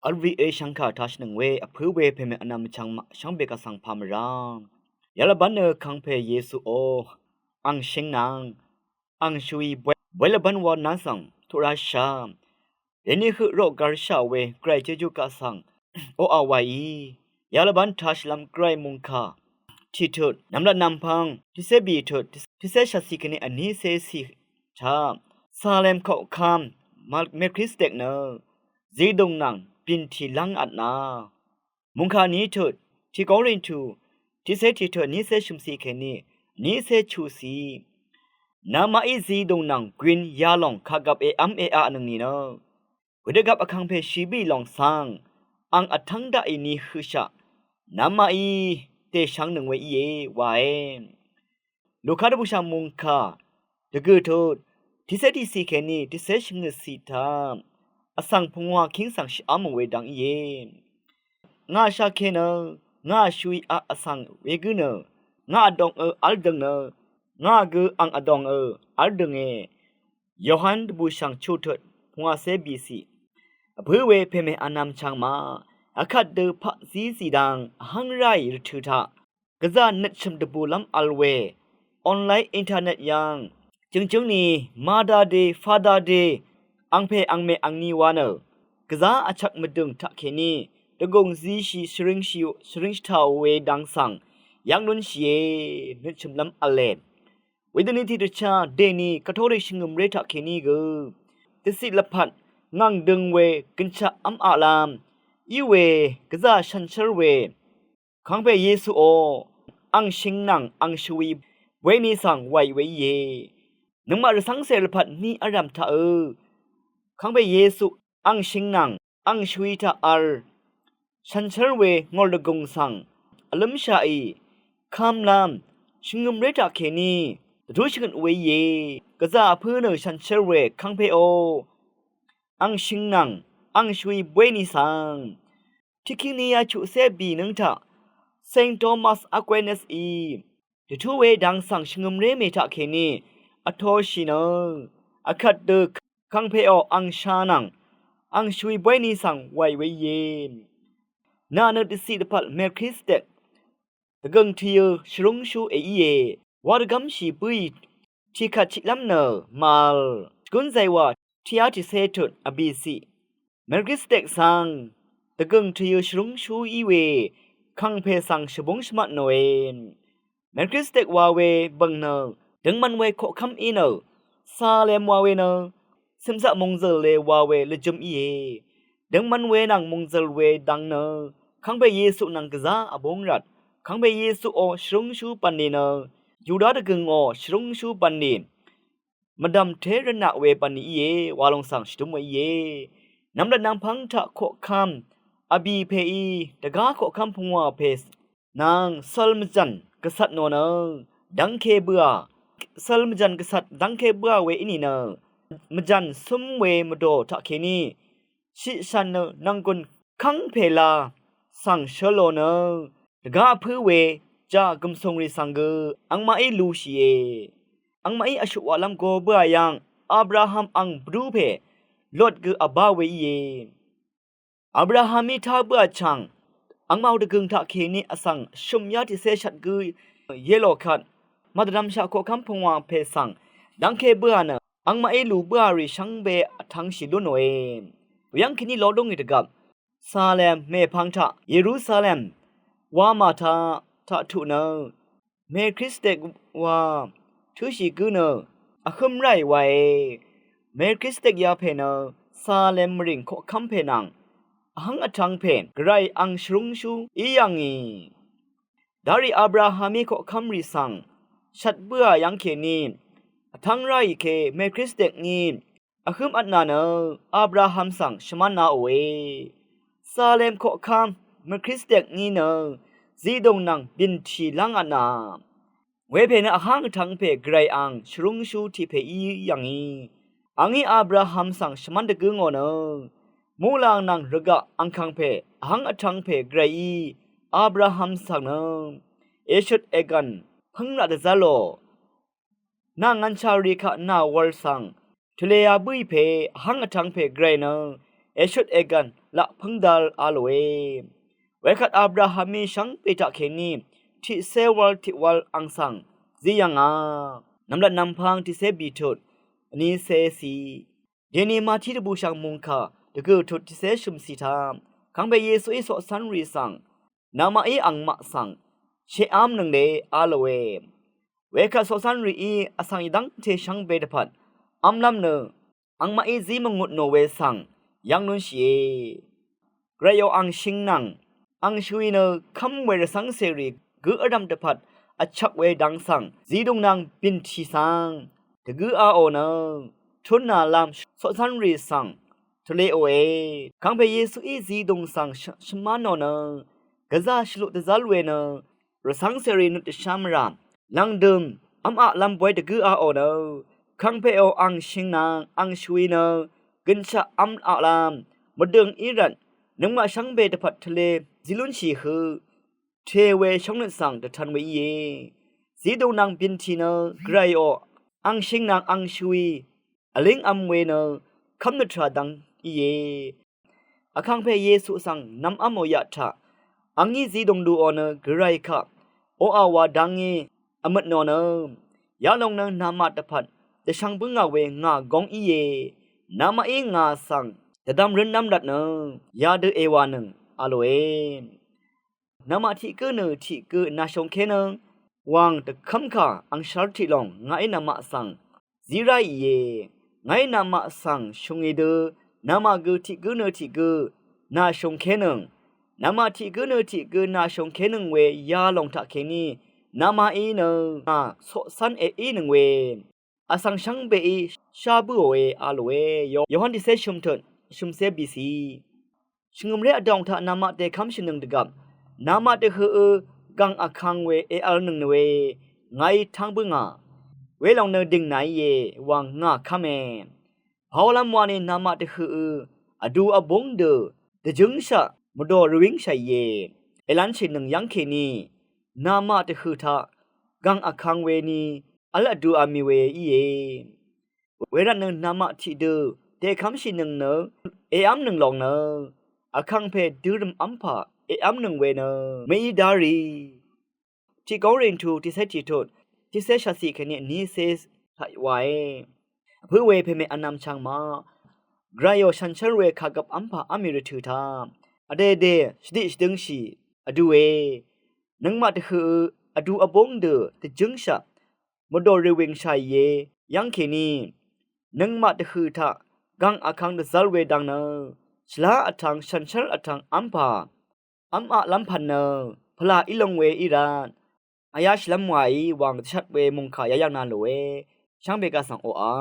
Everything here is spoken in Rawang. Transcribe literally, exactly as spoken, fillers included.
Vl we shvngkà tashìnøng we vpǿ we pèmè vnvm chvng maq shvngbe kà svng pà mvráng. Yalvbán nø kangpè Yesuò, ang shìngnvng, ang shvwi bwe, bwe lvbán wa nvng svng tuq rashà. Dèní høq roq gv́rshà we gvray jejú kaq svng oqà wàí. Yalvbán tashìlv́m gvray mungkà tiqtut, nvmlat nvmpvng tiqcé bìtut, tiqcé shvtcì kèní vnícé cì taq, Salem koqkv́m Melkistek nø zidùng nvng bìntì lv́ng vtnà. Mungkà nítut, tiq Korintu tiqcé tiqtut, vnícé shø̀mcì kèní vnícé chucì. Namaqí zidùng nvng gwin yalòng kagvp èv́m èaqnøng nìnø, wedø gvp vkangpè shì bǿì lòng svng ang vtv́ng daqì ni høqshaq namaqí dèshvngnøng we íe wae. Luka dvbùshà mungkà dvgø̀ tut, tiqcé tiqcì kèní tiqcé shvngøtcì taq vsvng pungwà kíng svng shvv́m we dang íe. Ngà shvke nø, ngà shvwi aq vsvng wegǿ nø, ngà vdòngø v́l døng nø, ngà gø ang vdòngø v́l dønge. Yohan dvbùshv̀ng chutut pungwàcé bìcì. Vpǿ we pèmè vnvm chvng ma, vkvt dø paqzí zìdvng vhv́ng ráì rvtø̄ taq gvzà nøtshø̀m dvbùlv́m vl we online internet yv́ng jø̀ngjǿng ni Mother Day, Father Day, angpè angmè angni wa nø gvzà vchvk mvdø̀ng taqkèní dvgùng zishì shvringshì, shvringshvtàò we dang svng yv́ng lúnshìe. Nøtshø̀mlv́m v̄le. Wedøni tiqdvchá dèni katolik shvngø̀mré taqkèní gø dvciq lvpat ngv̀ng døng we gønshaq v́m aqlv́m í we gvzà shànshér we kangpè Yesuò, ang shìngnvng ang shvwi bweni svng wàì we íe. Nøngmaq rvcv́ngcè lvpat ni vrv̀m taqø̄, kangpè Yesu ang shìngnvng ang shvwi taq vl shànshér we ngòl dvgùng svng vlǿmshaqì kv̄mlv́m shvngø̀mré taqkèní dvtú shvngøt we íe. Gvzà vpǿ nø shànshér we kangpèò, ang shìngnvng ang shvwi bweni svng tiqkíng ni yachuqcé bìnǿng taq Saint Thomas Aquinas í dvtú we dang svng shvngø̀mré mè taqkèní vtōshì nø, vkvt dø kangpèò ang sha nvng ang shvwi bweni svng wàì we íe. Nà nø dvciq dvpvt Melkistek dvgø̀ng tø̀yø shvrúngshú èíe. Wa dvgv́mshì bǿì tiqkvt tiqlv́m nø màvl. Shvgún zaywà tiqyá tiqcé tut vbìciq. Melkistek svng dvgø̀ng tø̀yø shvrúngshú í we kangpè svng shvbúng shvmatnòe. Melkistek wa we bø̀ng nø døngman we koqkv́m í nø, Salem wa we nø cø̀mzaq mòngzø̀l le wa we lvjø̄m íe. Døngman we nvng mòngzø̀l we dang nø kangpè Yesu nvng gvzà vbúng rvt, kangpè Yesuò shvrúngshú bv̀nlì nø Yuda dvgø̀ngò shvrúngshú bv̀nlì mvdv̀m té rvnaq we bv̀nlì íe wa lòng svng shvdúm we íe. Nvmlat nvngpv́ng taq koqkv́m vbì pèí dvgá koqkv́m pungwà pè nvng cv̄l mvjv̀n gvcvt nò nø dv́ngke bǿà. Cv̄l mvjv̀n gvcvt dv́ngke bǿà we í nìnø, mvjv̀n cǿm we mvdò taqkèní shiqshv̀n nø nv̀nggùn kv́ng pèla svng shø̄ lò nø, dvgá vpǿ we ja gv̀msùng rì svng gø angmaqí lushìe. Angmaqí vshuq waqlv́m go bǿà yv́ng Abraham ang bvdú pè Lot gø vbá we íe. Abrahamí tá bǿà chv̀ng angmaqò dvgø̀ng taqkèní vsvng shø̀m yá tiqcé shvt gǿ yelò kvt màdvdvmshaq koqkv́m pungwà pè svng dv́ngke bǿà nø angmaqí lù bǿà rì shvngbe vtv̄ngshì lúnòe. Weyv́ng kèní lodúngì dvgvp Salem mèpvng taq Yerusalem wamà taq taq tuq nø Melkistek wa tǿshì gǿ nø vhǿm ráì wae. Melkistek yapè nø Salem mvrìng koqkv́m pè nvng vhv́ng vtv̄ng pè gvray ang shvrúngshú í yv̀ngì. Darì Abrahamí koqkv́m rì svng shvt bǿà yv́ngkèní vtv́ng ráì ke Melkistek ngí vhǿm vtnà nø Abraham svng shvmánāòe. Salem koqkv́m Melkistek ngí nø zidùng nvng bìntì lv́ng vtnà. Wepè nø vháng vtv̄ng pè gvray ang shvrúngshú tiq pè í yv̀ngì. Angí Abraham svng shvmán dvgǿ ngò nø muqlàng nvng rvgaq angkàng pè vháng vtv̄ng pè gvrayí Abraham svng nø èshøt ègv̀n pǿngraq dvzv́lò. Nà ngv̀nshà rì kaq nà wv̄l svng tvlēā bǿì pè vháng vtv̄ng pè gvray nø èshøt ègv̀n laq pǿngdv̄l a lòe. Wekvt Abraham í shvngbe taqkèní tiqcé wv̄l tiq wv̄l àng svng zí yv̀ngà. Nvmlat nvmpvng tiqcé bìtut vnícé cì. Dèni Mati dvbùshv̀ng mùngkà dvgø̀ tut tiqcé shø̀mcì taq kàngpè Yesuí coqcv́nrì svng namaqí angmaq svng sheqv́mnøng le a lòe. Wekvt coqcv́nrìí vsvng yvdv́ngte shvngbe dvpvt v́mlv́m nø angmaqí zí mvngut nò we svng yv́ng lúnshìe. Gvrayò angshing nvng angshø̀í nø kv́m we rvcv́ngcèrì gǿ vrv̄m dvpvt vchvk we dang svng zidùng nvng bìntì svng dvgǿ aò nø tún nalv́m coqcv́nrì svng tvleqòe. Kàngpè Yesuí zidùng svng shvmán nò nø gvzà shvluq dvzv́l we nø rvcv́ngcèrì nøt dvshá mvrà lv̀ngdø̀m v́m aqlv́m bóy dvgǿ aò nø kàngpèò angshing nvng angshø̀í nø gønshaq v́m aqlv́m mvdø̀ng í rvt nøngmaq shvngbe dvpvt tvle zí lúnshì hø te we shóngnøt svng dvtv̄n we íe. Zidùng nvng bìntì nø gvrayò angshing nvng angshø̀í vlíng v̄m we nø kv́m nø tvrà dvng íe. Vkàngpè Yesu svng nv̄mv́mò yaq taq angí zidùng luò nø gvray kaq oqà wa dvngí vmøt nò nø yalòng nø namaq dvpvt dvshvng bǿngà we ngà góng íe. Namaqí ngà svng dvdvm rǿnv́m rvt nø yadø èwànøng a lòe. Namaq tiq gǿ nø tiq gǿ nàshòngké nø wàng dvkv́mkà angshv́r tiq lòng ngàí namaq svng zí ráìe. Ngàí namaq svng shùngì dø namaq gø tiq gǿ nø tiq gǿ nàshòngkénøng. Namaq tiq gǿ nø tiq gǿ nàshòngkénøng we yalòng taqkèní namaqí nø ngà coqcv́n èínøng we vsvng shvngbeí shá bǿòe a lòe. Yo- Yohan tiqcé shø̀mtut shø̀mcé bìcì. Shvngø̀mré vdòng taq namaq dèkv́mshìnøng dvgvp namaq dvhøqø gv̀ng vkvng we èvlnøng we ngàí tv́ng bǿngà. Welòng nø dìng nàíe wàng ngà kv́me. Pàwálv́m wani namaq dvhøqø vdu vbúng dø dvjǿngshaq mvdò rvwíngshàìe. Èlv́nshìnøng yv́ngkèní namaq dvhøq taq gv̀ng vkvng weni v́l vdu vmì we íe. Wervtnø namaq tiqdø dèkv́mshìnøng nø èv́mnøng lòng nø vkàngpè dørø̀m v́mpà èv́mnøng we nø mèí dárì. Tiq Korintu tiqcé tiqtut tiqcé shaqciq kèní vnícé taq wae. Vpǿ we pèmè vnvm chvngmaq gvrayò shànshér we kàgvp v́mpà v́mì rvtø̀ taq vdèdè shvdiq shvdøngshì vdue. Nøngmaq dvhøqø vdu vbúng dø dvjǿngshaq mvdò rvwìngshàìe. Yv́ngkèní nøngmaq dvhøq taq gv̀ng vkvng dvzv́l we dang nø shvlá vtvng shànshér vtvng v́mpà v́m aqlv́m pv̀n nø pvlà í long we í rvt vyá shvlv́m wàí wàng dvshvt we mòngkà yayv̀ng na lòe. Shvngbe kaq svng oqà